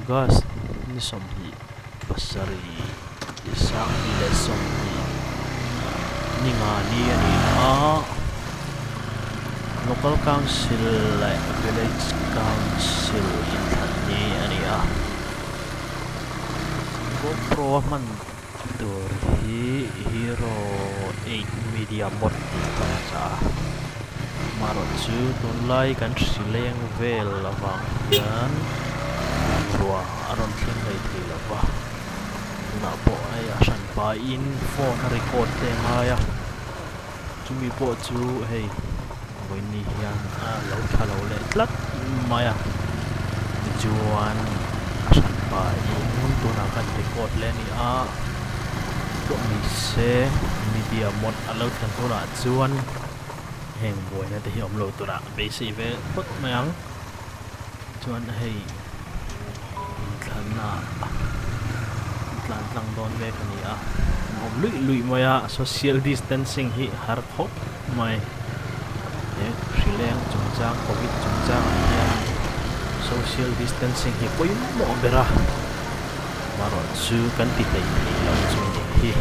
August ni 27 20 ni nga ni a ni a local council leh village council inthlan ni a ni a gopro a hman tur hi hero 8 media mod tih ka chah a amaherawhchu tunlai kan hri leng vel avang hian bungrua a rawn thleng ngei thei lo va tunah pawh hei a hran pahin phone a record te a ngai a chumi pawh chu hei vawiin hian a lo tha lo leh tlat mai a tichuan a hran pahin tunah khan record leh a ni a pawh ni se media mod a lo thlen hunah chuan heng buaina te hi awm lo turah beisei ve phawt mai ang chuan hei inthlanna tlan tlang dawn mek a ni a an awm luih luih mai a social distancing hi har khawp mai he hrileng chungchang covid chungchang ah hian social distancing hi pawimawh ber a amaherawhchu kan ti hlei thei lo chu a nih hi.